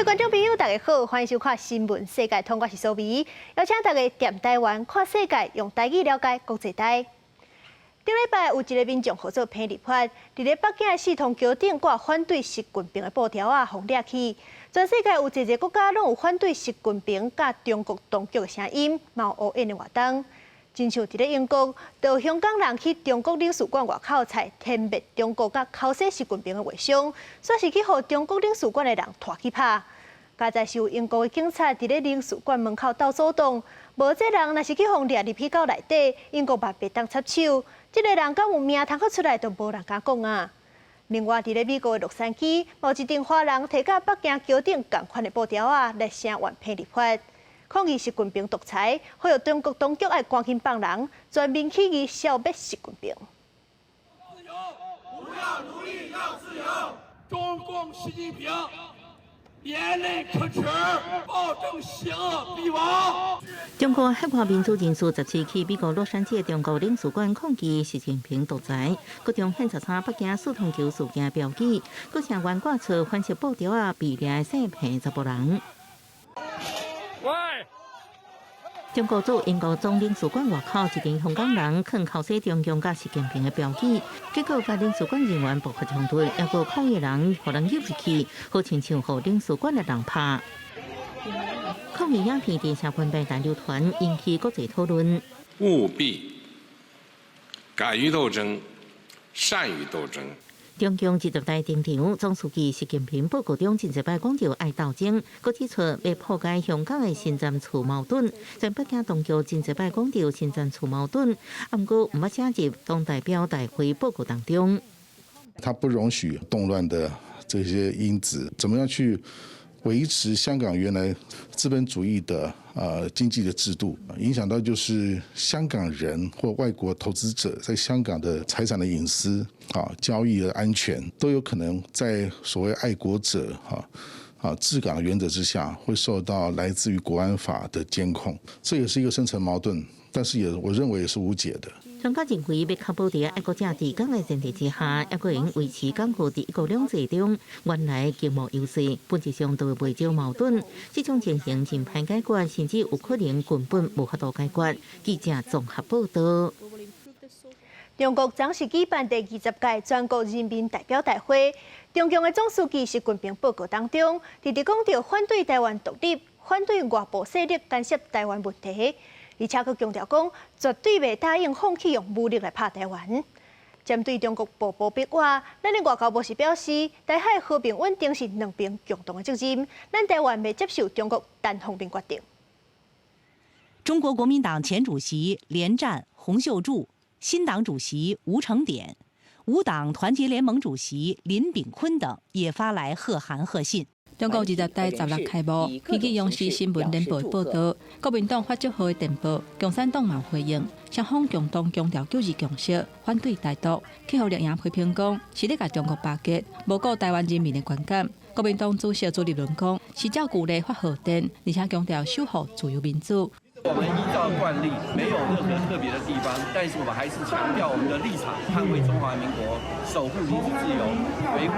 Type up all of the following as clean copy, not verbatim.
位觀眾朋友，大家好，歡迎收看《新聞世界通》，我是蘇美，邀請大家踮台灣看世界，用台語了解國際台。頂禮拜有一个民眾號做彭立發，佇咧北京的四通橋頂掛反對習近平的布條仔，予掠去。全世界有濟濟國家攏有反對習近平佮中國當局的聲音，嘛有烏煙的活動。親像佇咧英國，就有香港人去中國領事館外口採天滅中國佮口洗習近平的畫像，煞是去予中國領事館的人拖去拍。佳哉是有英國的警察佇咧領事館門口鬥阻擋，無這人若是去予掠入去到內底，英國嘛袂當插手。這个人敢有命通閣出來，都無人敢講啊。另外，佇咧美國的洛杉磯，嘛有一陣華人提佮北京橋頂仝款的布條仔來聲援彭立發，抗議習近平獨裁，呼籲中國當局愛趕緊放人，全民起義消滅習近平。自由，不要奴隸，要自由。中共習近平連任可恥，暴政邪惡必亡。中國海外民主人士17去美國洛杉磯的中國領事館抗議習近平獨裁，各種現場北京四通橋事件標記，閣聲援掛出反色布條仔，被掠的姓彭查埔人。喂！中國駐英國總領事館外口，一群香港人囥口洗中共佮習近平的標記，結果佮領事館人員爆發衝突，猶閣抗議人予人誘入去，好親像予領事館的人拍。抗議影片佇社群平台流傳，引起國際討論。務必敢於鬥爭，善於鬥爭。中共二十大登場，總書記習近平報告中真濟擺講著愛鬥爭，閣指出欲破解香港的深層次矛盾。在北京當局真濟擺講著深層次矛盾，毋過毋捌寫入黨代表大會報告當中。他不容許動亂的這些因子，怎麼樣去維持香港原來資本主義的經濟的制度，影響到就是香港人或外國投資者在香港的財產的隱私啊、交易的安全，都有可能在所謂愛國者治港的原則之下，會受到來自於國安法的監控，這也是一個深層矛盾，但是也我認為也是無解的。專家認為，欲確保佇愛國者治港的前提之下，猶閣會用維持港澳佇一國兩制中原來經貿優勢，本質上都會袂少矛盾。這種情形真歹解決，甚至有可能根本無法度解決。記者綜合報道。中國昨是舉辦第二十屆全國人民代表大會，中共的總書記習近平報告當中，直直講著反對台灣獨立、反對外部勢力干涉台灣問題。而且閣強調講，絕對袂答應放棄用武力來拍台灣。針對中國步步逼我，咱的外交部是表示，台海和平穩定是兩邊共同的責任，咱台灣袂接受中國單方面決定。中國國民黨前主席連戰、洪秀柱、新黨主席吳成典、無黨團結聯盟主席林炳坤等也發來賀函賀信。中國二十大十六開幕，根據央視新聞聯播的報導，國民黨發祝賀的電報，共產黨嘛有回應，雙方共同強調九二共識，反對台獨，去予綠營批評講是咧共中國巴結，無顧台灣人民的觀感。國民黨主席朱立倫講是照舊例發賀電，而且強調守護自由民主。我們依照慣例，沒有任何特別的地方，但是我們還是強調我們的立場，捍衛中華民國，守護民主自由，維護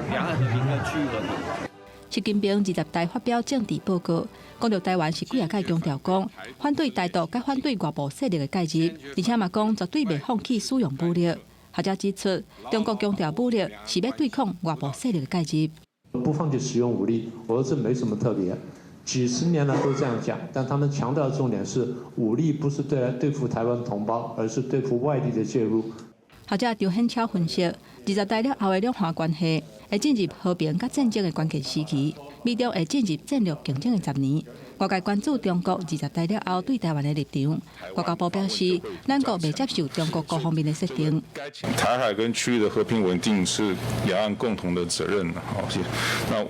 兩岸和平跟區域和平。習近平二十大發表政治報告，講著台灣是幾仔擺強調講，反對台獨佮反對外部勢力的介入，而且嘛講絕對袂放棄使用武力。學者指出，中國強調武力是欲對抗外部勢力的介入。不放棄使用武力，我覺得這沒什麼特別。幾十年來都這樣講，但他們強調的重點是武力不是對來對付台灣同胞，而是對付外力的介入。學者張顯超分析，二十大了後的兩岸關係會進入和平佮戰爭的關鍵時期，美中會進入戰略競爭的10年。外界關注中國二十大了後對台灣的立場，外交部表示，咱國袂接受中國各方面的設定。台海跟區域的和平穩定是兩岸共同的責任。好，那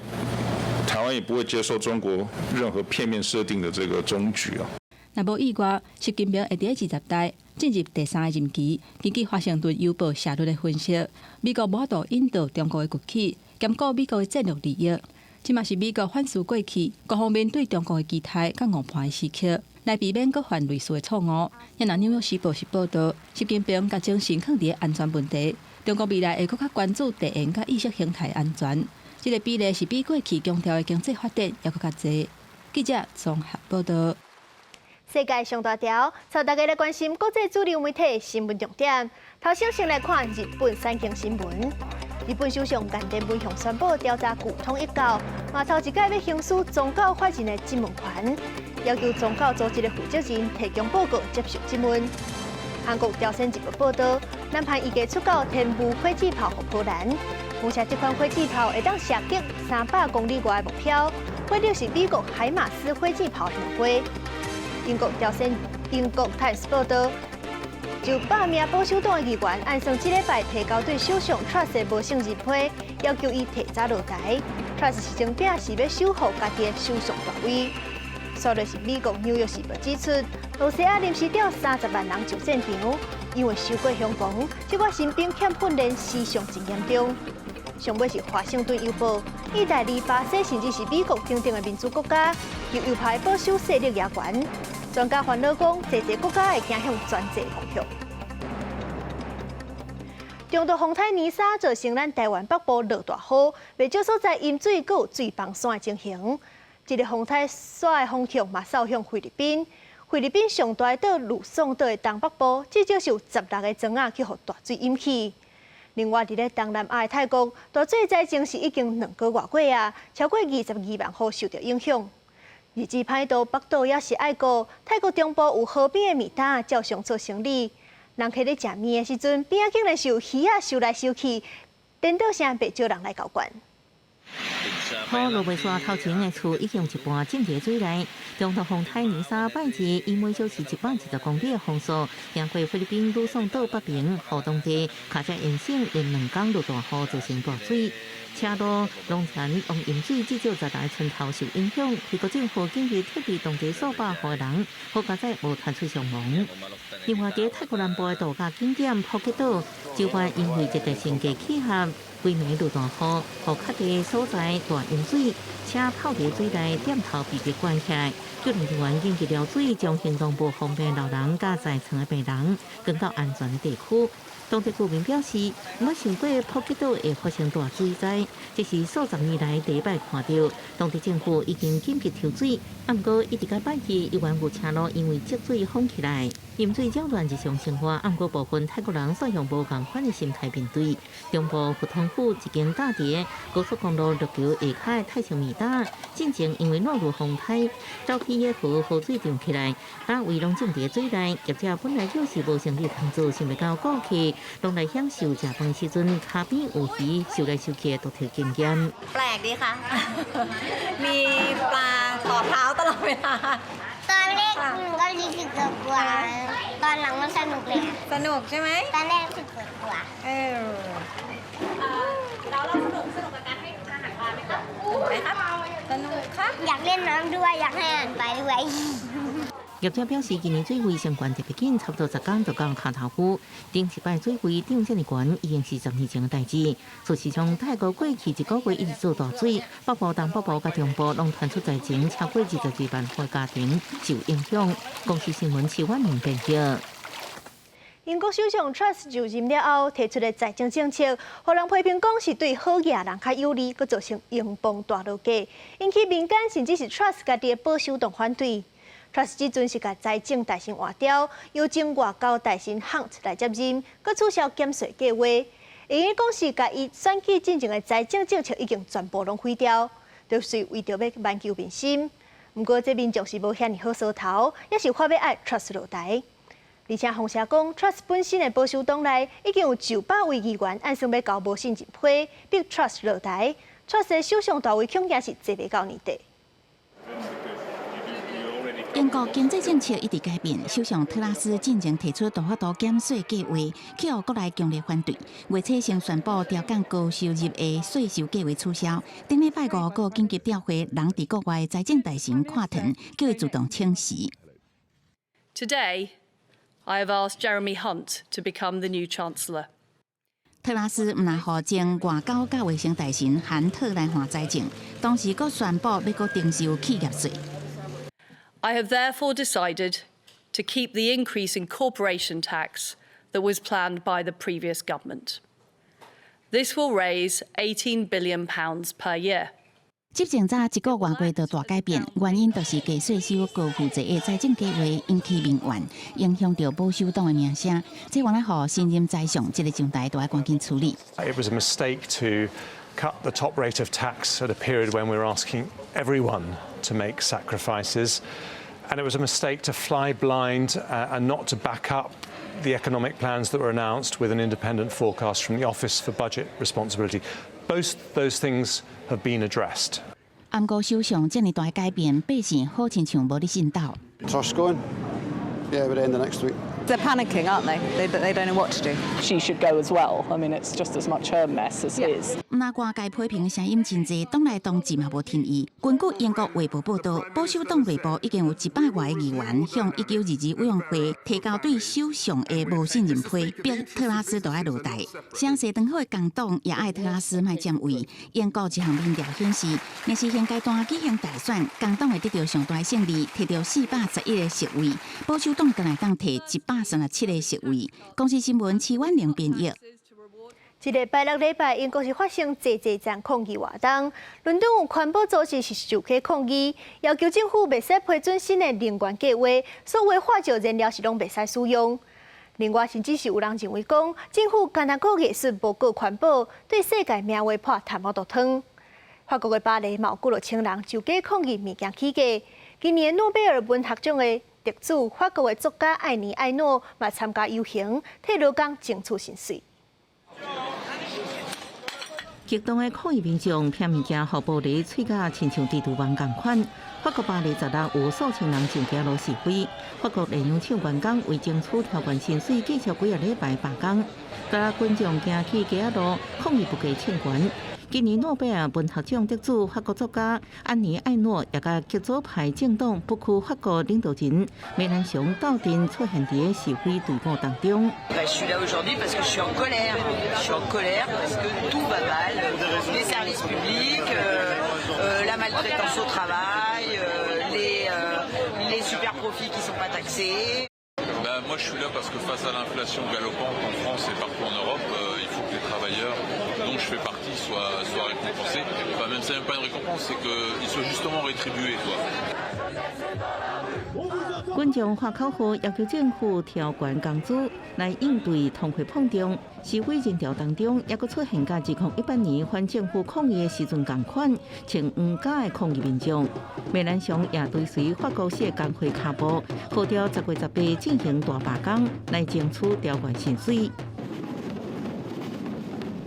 台灣也不會接受中國任何片面設定的這個終局啊。若無意外，習近平會佇二十大進入第三个任期。根據華盛頓郵報社論的分析，美國無法度引導中國的崛起，兼顧美國的戰略利益。這嘛是美國反思過去各方面對中國的期待佮誤判的時刻，來避免閣犯類似的錯誤。若紐約時報是報導，習近平共精神放佇安全問題，中國未來會閣較關注地緣佮意識形態安全。這个比例是比過去強調的經濟發展猶閣較濟。記者綜合報導。世界上大條，帶大家來關心國際主流媒體新聞重點。頭先先來看日本產經新聞。日本首相岸田文雄宣布調查舊統一教，嘛頭一擺欲行使宗教法人的質問權，要求宗教組織的負責人提供報告接受質問。韓國朝鮮日報報導，南韓預計出口天武火箭炮予波蘭，目前這款火箭炮會當射擊300公里外的目標，火力是美國海馬斯火箭炮兩倍。英國朝鮮英國泰斯報導，就8名保守黨的議員按算這禮拜提交對首相 Truss 的無信任批，要求伊提早落台。Truss 時陣表示欲守護家己的首相大位。煞落是美國紐約時報指出，露西亞臨時調30萬人上戰場，因為受過凶暴，這寡新兵欠訓練死傷真嚴重。上尾是華盛頓郵報，意大利、巴西甚至是美國等等的民主國家，極右派保守勢力也懸。專家煩惱講，濟濟國家會走向專制方向。中度風颱尼莎造成咱台灣北部落大雨，袂少所在淹水，閣有水崩山的情形。這个風颱煞的方向嘛，掃向菲律賓。菲律賓上大島呂宋島的東北部，至少是有16個庄仔去予大水淹去。另外，佇咧東南亞的泰國，大水災情是已經2個外月啊，超過22萬戶受著影響。日子歹到北島也是愛顧，泰國中部有河邊的麵攤照常做生理。人客咧食麵的時陣，邊仔竟然是有魚仔游來游去，顛倒聲袂少人來交關。雨落袂煞，頭前的厝已經一半浸佇水內。中度風颱尼莎拜二以每小時120公里的風速，行過菲律賓呂宋島北邊，予當地卡加延省連兩工落大雨，造成大水。車路、農田攏淹水，至少10個村頭受影響。菲國政府緊急撤離當地數百戶人，好佳哉無傳出傷亡。另外，佇泰國南部的度假景點普吉島，就話因為熱帶性低氣壓，規暝落大雨，予較低所在大淹水，車泡佇水內，店頭被迫關起來。救援人員緊急撩水，將行動無方便老人佮在床的病人轉到安全的地區。當地居民表示，毋想過普吉島會發生大水災，這是數十年來第一擺看著。當地政府已經緊急抽水，毋過一直到拜二，依然有車路因為積水封起來，淹水擾亂日常生活。毋過部分泰國人煞用無仝款的心態面對。中部佛統府一間架佇高速公路陸橋下跤的泰式麵檔，進前因為落雨風颱，走去的河河水漲起來，大圍攏浸佇水內，業者本來就是無生意通做，想袂到顧客攏來享受食飯時陣，跤邊有魚游來游去的獨特經驗。 แปลกดีค่ะ มีปลาต่อเท้าตลอดเวลา ตอนแรกหนูก็รู้สึกกลัวตอนหลังมันสนุกเลย สนุกใช่ไหม ตอนแรกรู้สึกกลัว เออ แล้วเราสนุกสนุกกับการให้อาหารปลาไหมคะ ไหมครับสนุกครับ อยากเล่นน้ำด้วยอยากให้อาหารปลาด้วย 業者表示，今年水位升懸特別緊，差不多10工就到跤頭龜。頂一擺水位漲遮爾懸，已經是10年前的代誌。事實上，泰國過去一個月一直做大水，北部、東北部佮中部攏傳出災情，超過22萬戶家庭受影響。公視新聞徐婉玲編譯。英國首相 Truss 就任了後提出的財政政策，予人批評講是對好額人較有利，閣造成英鎊大落價，引起民間甚至是 Truss 家己的保守黨反對。Truss 這陣是共財政大臣換掉，由前外交大臣 Hunt 來接任，閣取消減稅計劃。伊講是共伊選舉進前的財政政策已經全部攏毀掉，就是為著欲挽救民心。毋過這民眾是無遐爾好相頭，也是發欲愛 Truss 落台。而且風聲講，Truss 本身的保守黨內已經有900位議員按算欲交無信任批，逼 Truss 落台。Truss 的首相大位恐驚是坐袂到年底。英國經濟政策一直改變，首相特拉斯進前提出大幅度減稅計劃，去予國內強烈反對。月初先宣布調降高收入的稅收計劃取消。頂禮拜五，閣緊急調回人佇國外財政大臣闊騰，叫伊自動請辭。 Today, I have asked Jeremy Hunt to become the new Chancellor. 特拉斯毋但予前外交佮衛生大臣韓特來換財政，同時閣宣布欲閣徵收企業稅。 I have therefore decided to keep the increase in corporation tax that was planned by the previous government. This will raise £18 billion per year. 執政早一個外月就大改變，原因就是低稅收高負債的財政計劃引起民怨，影響著保守黨的名聲。這原來予新任財相這个上台都愛趕緊處理。 It was a mistake to cut the top rate of tax at a period when we were asking everyone to make sacrifices, and it was a mistake to fly blind and not to back up the economic plans that were announced with an independent forecast from the Office for Budget Responsibility. Both those things have been addressed. 毋過首相這爾大改變，百姓好親像無咧信鬥。 Truss going? Yeah, by the end of next week. They're panicking, aren't they? They don't know what to do. She should go as well. I mean, it's just as much her mess as his. 毋過外界批評的聲音真濟，黨內當時嘛無聽伊。根據英國衛報報導，保守黨內部已經有100外个議員向1922委員會提交對首相的無信任批，逼特拉斯都愛落台。聲勢當好的工黨也愛特拉斯莫佔位。英國一項民調顯示，若是現階段舉行大選，工黨會得著上大勝利，摕著411個席位；保守黨閣會當摕137個席位。公視新聞徐婉玲編譯。這个拜六禮拜，英國是發生濟濟站抗議活動。倫敦有環保組織是受起抗議，要求政府袂使批准新的能源計劃，所有化石燃料是攏袂使使用。另外，甚至是有人認為講，政府干焦顧藝術無顧環保，對世界命運潑淡薄仔湯。法國的巴黎嘛有幾若千人上街抗議物件起價。今年諾貝爾文學獎的得主法國的作家艾妮艾諾嘛參加遊行，替勞工爭取薪水。激動的抗議民眾拋物件予玻璃碎甲親像蜘蛛網仝款。法國巴黎16有數千人上街路示威。法國煉油廠員工為爭取調懸薪水，繼續幾个禮拜罷工。佮群眾行去街仔路抗議物價衝懸。今年諾貝爾文學獎得主法國作家安妮艾諾也佮極左派政黨不屈法國領導人梅蘭雄鬥陣出現佇示威隊伍當中。 Je suis là aujourd'hui parce que je suis en colère. Je suis en colère parce que tout va mal. Les services publics, la maltraitance au travail, les super profits qui sont pas taxés. Ben, moi, je suis là parce que face à l'inflation galopante en France et partout en Europe, il faut que les travailleurs dont je fais partie soient récompensés. Enfin, même c'est même pas une récompense, c'est qu'ils soient justement rétribués, quoi. 群眾喊口號，要求政府調懸工資來應對通貨膨脹。示威人潮當中，猶閣出現佮2018年反政府抗議的時陣仝款，穿黃甲的抗議民眾。梅蘭雄也追隨法國四個工會跤步，號召10月18進行大罷工，來爭取調懸薪水。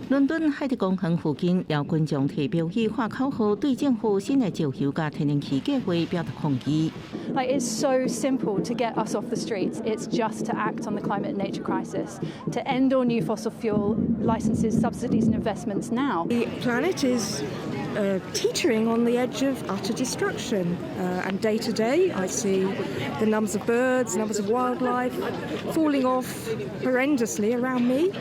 倫敦海德公園附近，有群眾提標語喊口號，對政府新的石油佮天然氣計劃表達抗議。 Like it's so simple to get us off the streets. It's just to act on the climate and nature crisis, to end all new fossil fuel licenses, subsidies, and investments now. The planet is teetering on the edge of utter destruction. And day to day, I see the numbers of birds, numbers of wildlife falling off horrendously around me,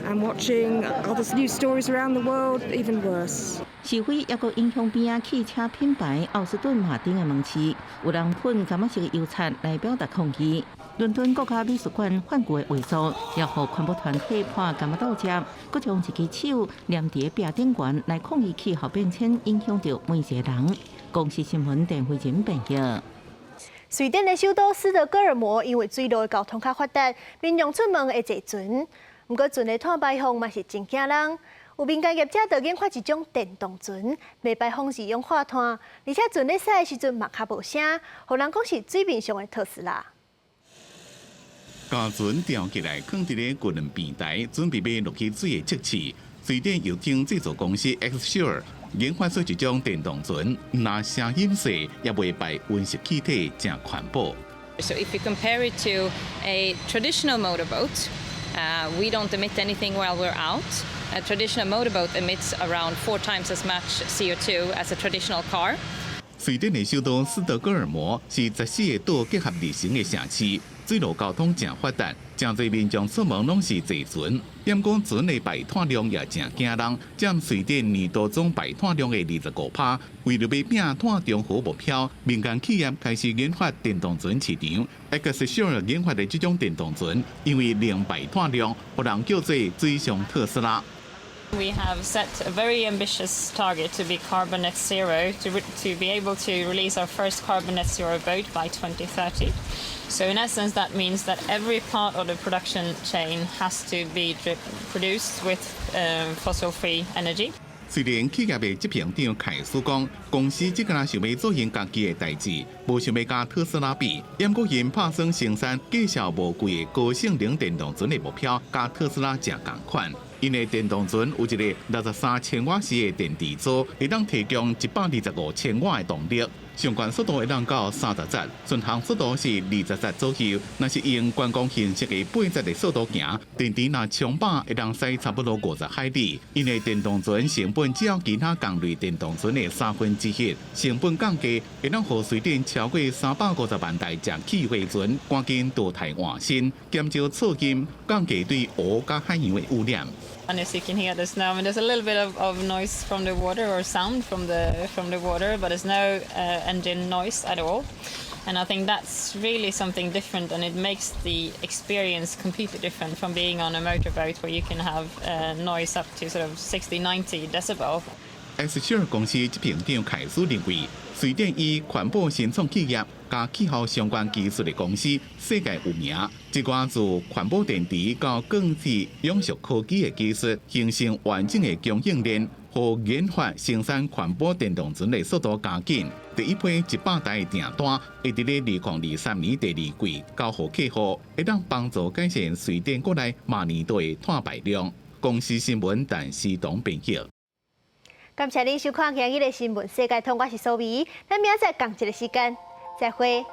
and watching other news stories around the world even worse. 示威猶閣影響邊仔汽車品牌奧斯頓馬丁的門市，有人噴柑仔色的油漆來表達抗議。倫敦國家美術館梵谷的畫作，也予環保團體潑柑仔豆汁，閣將一支手黏佇壁頂懸來抗議氣候變遷影響著每一个人。公視新聞鄧慧仁編譯。瑞典的首都斯德哥爾摩因為水路的交通較發達，民眾出門會坐船。毋過船的碳排放嘛是真驚人。有民間業者就研發一種電動船，袂排放二氧化碳，而且船咧駛的時陣嘛較無聲，予人講是水面上的特斯拉。共船吊起來，囥佇咧渡輪平台，準備欲落去水的測試。瑞典遊艇製造公司 X Shore 研發出一種電動船，毋但聲音細，也袂排溫室氣體，誠環保。 So if you compare it to a traditional motorboat, we don't emit anything while we're out. A traditional motorboat emits around four times as much CO2 as a traditional car. 瑞典的首都斯德哥爾摩是14個島結合而成的城市，水路交通誠發達，誠濟民眾出門攏是坐船。毋過船的排碳量也誠驚人，佔瑞典年度總排碳量的25%。為著欲拚碳中和目標，民間企業開始研發電動船市場。X Shore 研發的這種電動船，因為零排碳量，予人叫做水上特斯拉。We have set a very ambitious target to be carbon net zero, to be able to release our first carbon net zero boat by 2030. So in essence, that means that every part of the production chain has to be produced with fossil-free energy. 雖然企業的執行長凱斯講，公司這個想欲做𪜶家己的代誌，無想欲佮特斯拉比，毋過𪜶拍算生產價數無貴的高性能電動船的目標，佮特斯拉誠仝款。𪜶的電動船有一个63千瓦時的電池組，會當提供125千瓦的動力，上懸速度會當到30節，巡航速度是20節左右。若是用觀光形式的8節的速度行，電池若充飽會當駛差不多50海里。𪜶的電動船成本只有其他同類電動船的1/3，成本降低，會當予瑞典超過350萬台食汽油的船趕緊淘汰換新，減少噪音，降低對湖佮海洋的污染。 And as you can hear, there's no, I mean, there's a little bit of noise from the water or sound from the water, but there's no engine noise at all. And I think that's really something different, and it makes the experience completely different from being on a motorboat where you can have noise up to sort of 60, 90 decibel. S 七公司執行長凱斯認為，瑞典以環保新創企業佮氣候相關技術的公司世界有名，這寡自環保電池到鋼鐵永續科技的技術，形成完整的供應鏈，予研發生產環保電動船的速度加緊。第一批100台的訂單會佇咧2023年第二季交予客戶，會當幫助改善瑞典國內每年度的碳排量。公視新聞陳思東編譯。感謝您收看今日的新聞世界通，我是蘇美，咱明仔載仝一个時間，再會。